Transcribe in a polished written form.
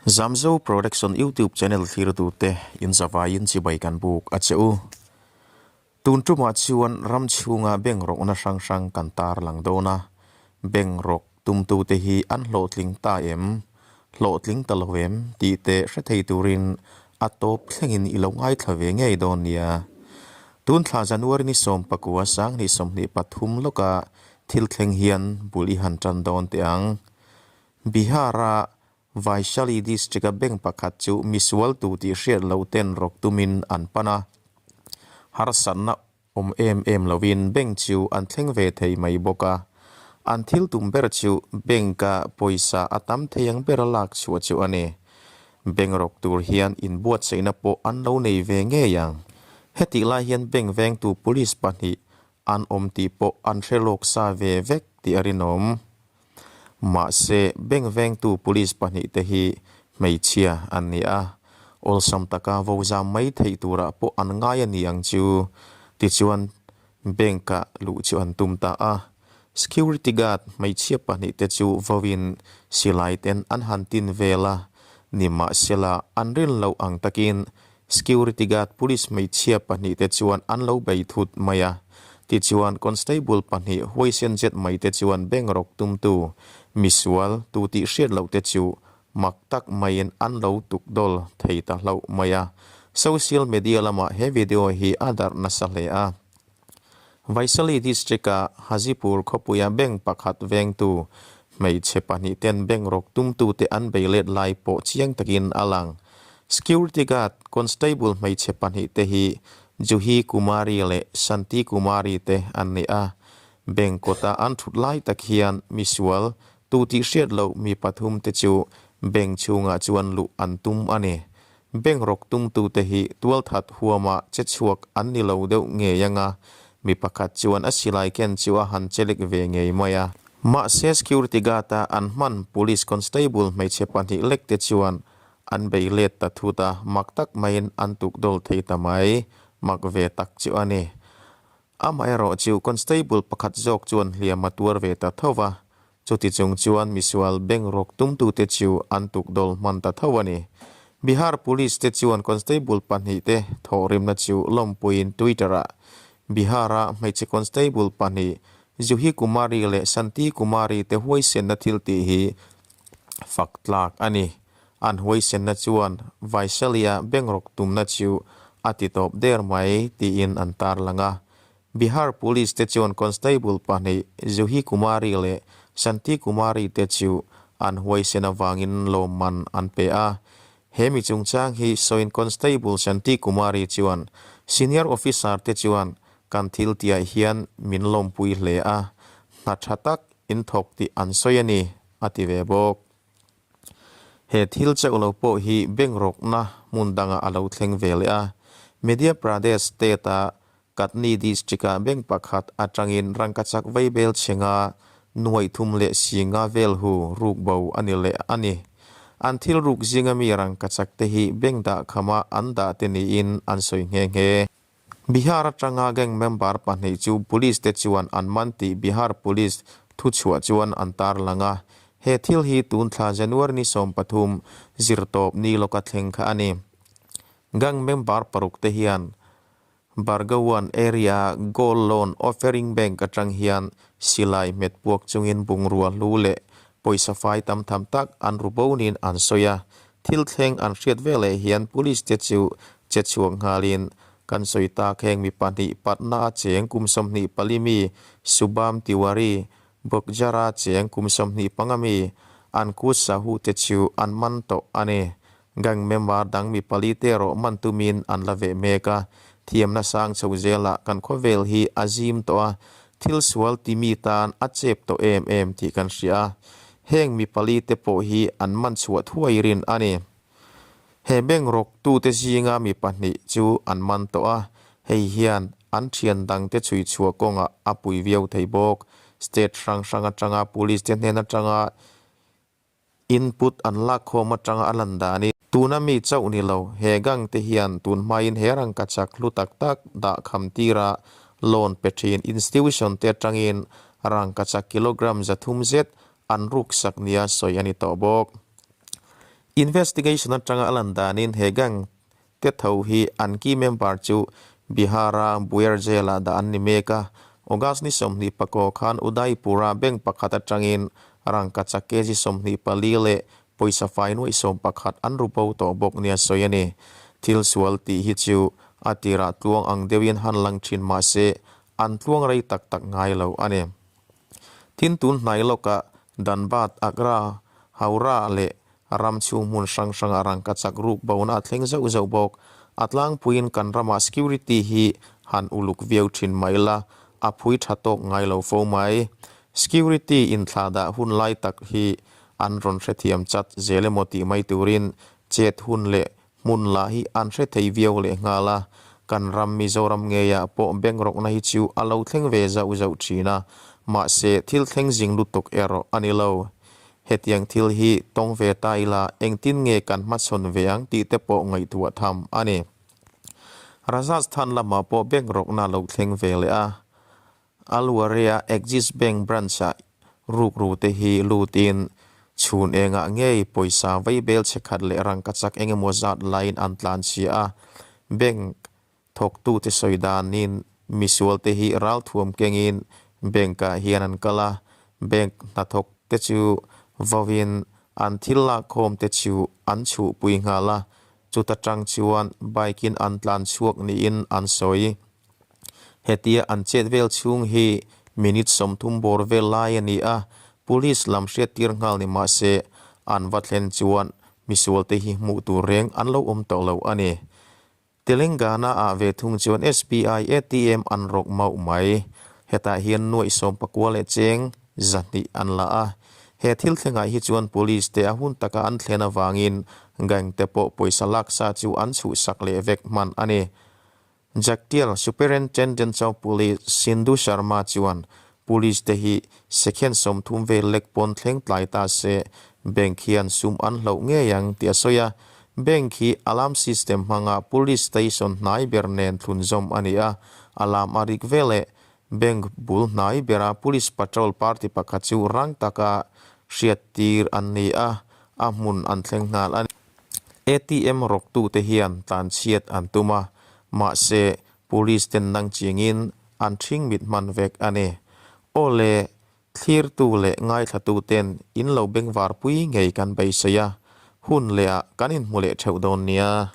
Zamzo Production YouTube channel thlirtute in zavaiin chibai kan buk a che u. Tun tumah chuan ram chhunga bank rawkna hrang hrang kan tarlang dawn a, bank rawk tumtute hi an hlawhtling ta em, hlawhtling ta lo em tih te hre thei turin a tawp thlengin i lo ngaithla ve ngei dawn nia. Tun thla January ni 19 2023 lawka thil thleng hian bul i han tan dawn teh ang. Bihar-a Vaishali district-a bank pakhat chu misual tu tih hriat loh ten rawk tumin an pan a. Harsatna awm em em lovin bank chu an thleng ve thei mai bawk a. An thil tum ber chu bank-a pawisa a tam thei ang bera lak chhuah chu a ni. Bank rawk tur hian inbuatsaihna pawh an lo nei ve ngei ang. Hetih lai hian bank vengtu police pahnih an awm tih pawh an hre lawk sa ve vek tih a rinawm. Mahse, bank vengtu police pahnihte hi hmeichhia an ni a, awlsam taka vo zam mai theih turah pawh an ngai a ni ang chu. Tichuan, bank-ah luh chu an tum ta a. Security guard hmeichhia pahnihte chu voin silai ten an han tin vel a, nimahsela an rin loh ang takin Security guard police hmeichhia pahnihte chuan an lo bei thut mai a. Tichuan, constable pahnih huaisen zet maite chuan bank rawk tumtu, misual, tu tih hriat lohte chu mak tak maiin an lo tukdawl thei ta hlauh mai a. Social media lamah he video hi a darh nasa hle a. Vaishali district-a Hajipur khawpuia bank pakhat vengtu hmeichhe pahnihten bank rawk tumtute an bei let lai pawh chiang takin a lang. Security guard constable hmeichhe pahnihte hi Juhi Kumari leh Shanti Kumari te an ni a. Bank kawta an thut lai tak hian misual tu tih hriat loh mi pathumte chu bank chhungah chuan luh an tum a ni. Bank rawk tumtute hi tualthat huama che chhuak an ni lo deuh ngei anga, mi pakhat chuan a silai ken chu a han chelek ve ngei mai a. Mahse security guard-a an hman police constable hmeichhe pahnih lek te chuan an bei let ta thut a, mak tak maiin an tukdawl thei ta mai, mak ve tak chu a ni. Amaherawh chu constable pakhat zawk chuan hliam a tuar ve ta tho va, chuti chung chuan misual bank rawk tumtute chu an tukdawl hman ta tho a ni. Bihar Police te chuan constable pahnihte thawhrimna chu lawmpuiin Twitter-ah Bihar-a hmeichhe constable pahnih Juhi Kumari leh Shanti Kumari te huaisenna thil tih hi fak tlak a ni. An huaisenna chuan Vaishali-a bank rawk tumna chu a ti tawp der mai tiin an tarlang a. Bihar Police te chuan Constable pahnih Juhi Kumari leh Shanti Kumari te chu an huaisen avangin lawmman an pe a. He mi chungchang hi sawiin Constable Shanti Kumari chuan Senior Officer te chuan kan thil tihah hian min lawmpui hle a, hna tha tak in thawk tih an sawi a ni, a ti ve bawk. He thil chauh lo pawh hi bank rawkna hmun dangah a lo thleng ve leh a. Madhya Pradesh state-a Katni district-ah bank pakhat atangin rangkachak vaibel chhenga nuaih thum leh singa vel hu ruk bo a ni leh a ni. An thil ruk zinga mi rangkachak te hi bank dah khama an dah te niin an sawi nghe nghe. Bihar atanga gang member pahnih chu police te chuan an man tih Bihar Police thuchhuah chuan an tarlang a. He thil hi tun thla January ni 13 zirtawp ni lawka thleng kha a ni. Gang member paruk te hian Bargawan area Gold Loan Offering Bank atang hian silai hmet puak chungin bungrua hlu leh pawisa fai tam tham tak an ru bo niin an sawi a. Thil thleng an hriat veleh hian police te chu che chhuak nghalin kan sawi tak heng mi pahnih Patna a cheng kum 24 mi Shubham Tiwari, Bokjara cheng kum 25 mi Ankush Sahu te chu an man tawh a ni. Gang member dang mi pali te erawh man tumin an la veh mek a, thiamna sang chho zelah kan khawvel hi a zim tawh a, thil sual ti mi tan a chep tawh em em tih kan hria a. Heng mi pali te pawh hi an man chhuah thuai rin a ni. He bank rawk tute zinga mi pahnih chu an man tawh a, hei hian an thian dangte chhui chhuah kawngah a pui viau thei bawk. State hrang hrang atanga police te hnen atanga Input an lakkhawm atanga a lan danin tuna mi chauh ni lo, he gang te hian tun hmain he rangkachak hlu tak tak dah kham tira loan pe thin institution te atangin rangkachak kilogram 300 zet an ruksak nia sawi a ni tawh bawk. Investigation atanga a lan danin he gang te tho hi an key member chu Bihar-a Buer Jail-ah dah an ni mek a. August ni 20 pakaw khan Udaipur-a bank pakhat atangin rangkachak kg 24 leh pawisa fai nuaih 11 an ru bo tawh bawk nia sawi a ni. Thil sual tih hi chu a tirah tluang ang deuhin han lang thin mah se an tluang rei tak tak ngai lo a ni. Tin tun hnai lawkah Dhanbad, Agra, Howrah leh ram chhung hmun hrang hrangah rangkachak ruk bona a thleng zauh zauh bawk. A tlangpuiin kan ramah security hi han uluk viau thin mai la, a phui tha tawk ngai lo fo mai. Security inthlahdah hun lai tak hi an rawn hrethiam chat zel emaw tih mai turin chet hun leh hmun lah hi an hre thei viau leh nghal a, kan ram Mizoram ngeiah pawh bank rawkna hi chu a lo thleng ve zauh zauh thin a, mahse thil thleng zing lutuk erawh a ni lo. Hetiang thil hi tawng ve ta ila engtin nge kan hmachhawn ve ang tih te pawh ngaihtuah tham a ni. Rajasthan lamah pawh bank rawkna a lo thleng ve leh a, Alwarea Axis Bank branch-ah rukru te hi lutin chhun engah ngei pawisa vaibel chhe khat leh rangkachak eng emaw zat laiin an tlan chhia a. Bank thawktute sawi danin misual te hi ralthuam kengin bank-ah hian an kal a, bank hnathawk te chu vawin an thil lakkhawm te chu an chhuhpui nghal a, chuta tang chuan bike-in an tlan chhuak niin an sawi. Hetia an chet vel chhung hi minute 30 bawr vel lai a ni a, police lam hriattir nghal ni mah se an va thlen chuan misualte hi hmuh tur reng an lo awm tawh lo a ni. Telangana ah ve thung chuan SBI ATM an rawk mauh mai. Hetah hian nuaih 19 leh cheng 200 an la a. He thil thlengah hi chuan police te a hun taka an thlen avangin gang te pawh pawisa laksa chu an chhuhsak leh vek hman a ni. Jagtial Superintendent of Police Sindhu Sharma chuan Police te hi second 30 vel lek pawn thleng tlai ta se bank hian sum an hloh ngei ang tih a sawi a. Bank hi alarm system hmanga police station hnai ber nen thlunzawm a ni a, alarm a rik veleh bank bul hnai bera police patrol party pakhat chu rang taka hriattir an ni a, a hmun an thleng nghal a ni. ATM rawktute hian tlanchhiat an tum a, mahse police ten nang chingin an ṭhing mit hman vek a ni. Aw le, thlirtu leh ngaithlatu ten in lo bengvarpui ngei kan beisei a, hun lehah kan inhmu leh ṭheuh dawn nia.